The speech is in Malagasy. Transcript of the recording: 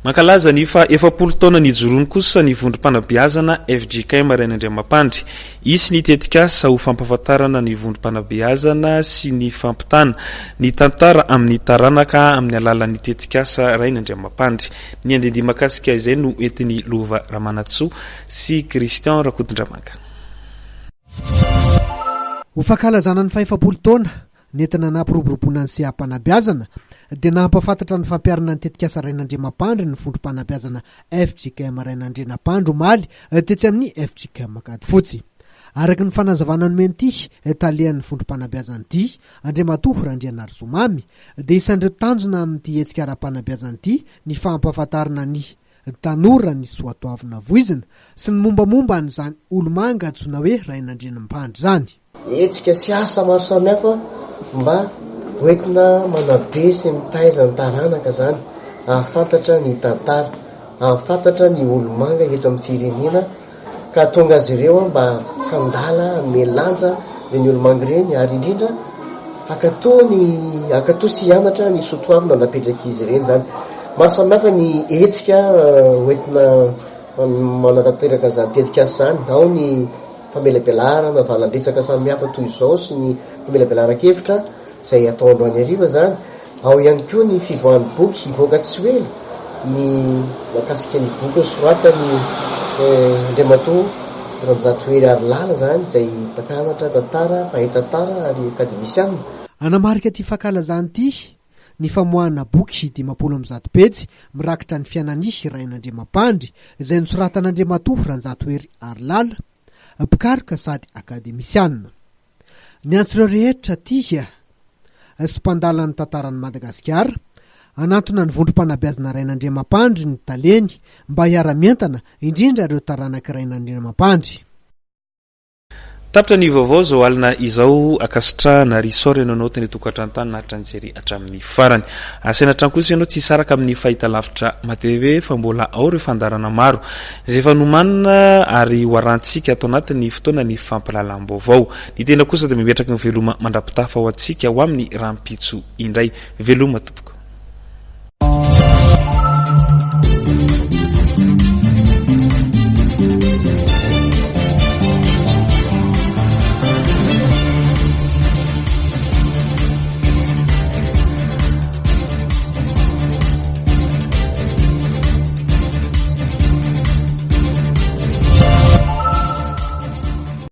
Mankalaza ny faha 40 taona nijoroany kosa ny vondrom-panabeazana fjkm Rainandriamampandry. Hisy ny tetikasa ho fampahafantarana ny vondrom-panabeazana sy ny fampitana ny tantara amin'ny taranaka amin'ny alalan'ny tetikasa Rainandriamampandry. Ny andiandiany mahakasika izay no entin'i Lova Ramanantsoa sy Christian Rakotondramanga. Ho fankalazana ny fahefapolo taona nentina nampiroboroboana ny seha-panabeazana dia nampahafantatra ny fampiharana ny tetikasa Rainandriamampandry ny vondrom-panabeazana fjkm Rainandrianampandry omaly tetsy amin'ny fjkm Ankadifotsy. Araka ny fanazavana nomen'ity talehan'ny vondrom-panabeazana ity, Andriamatoa Randrianarisoa Mamy, dia isan'ireo tanjona amin'ity hetsika ara-panabeazana ity ny fampahafantarana ny tanora ny soatoavina voizina sy ny mombamomba an'izany olomanga antsoina hoe Rainandrianampandry izany. Hetsika sy asa maro samihafa mba hoentina manabe sy mitaiza ny taranaka izany hahafantatra ny tantara, hahafantatra ny olomanga eto amin'ny firenena ka hahatonga azy ireo mba handala, hanome lanja ireny olomanga ireny ary indrindra hankatò ny hankatò sy hianatra ny soatoavina napetrak'izy ireny izany. Maro samihafa ny hetsika hoentina manatanteraka an'izany tetikasa izany, ao ny famelabelarana valan-dresaka samihafa toy izao sy ny famelabelaran-kevitra izay atao androany hariva izany. Ao ihany koa ny fivoahan'ny boky, hivoaka tsy ho ela ny mahakasika ny boky nosoratan'i Andriamatoa Ranjatohery Harilala izany izay mpampianatra tantara, mpahay tantara ary akademisiana. Hanamarika ity fankalazana ity ny famoahana boky 150 pejy mirakitra ny fiainan'i Rainandriamampandry izay nosoratan'Andriamatoa Ranjatohery Harilala, mpikaroka sady akademisiana. Niantso ireo rehetra tia sy mpandala ny tantaran'i Madagasikara hanantona ny vondrom-panabeazana Rainandriamampandry ny taleny mba hiara-mientana, indrindra ireo taranak'i Rainandriamampandry. Tapitra ny vaovao izao alina izao, ankasitrahana ary isaorana ianao tany an-tokantrano tany naharitra nijery hatramin'ny farany. Asaina hatrany kosa ianao tsy hisaraka amin'ny fahitalavitra MATV fa mbola ao ireo fandaharana maro izay efa nomanina ary ho arahantsika ato anatin'ny fotoanan'ny fampahalalam-baovao. Ny tena kosa dia mametraka ny veloma mandra-pitafa ho antsika ho amin'ny rahampitso indray. Veloma tompoko.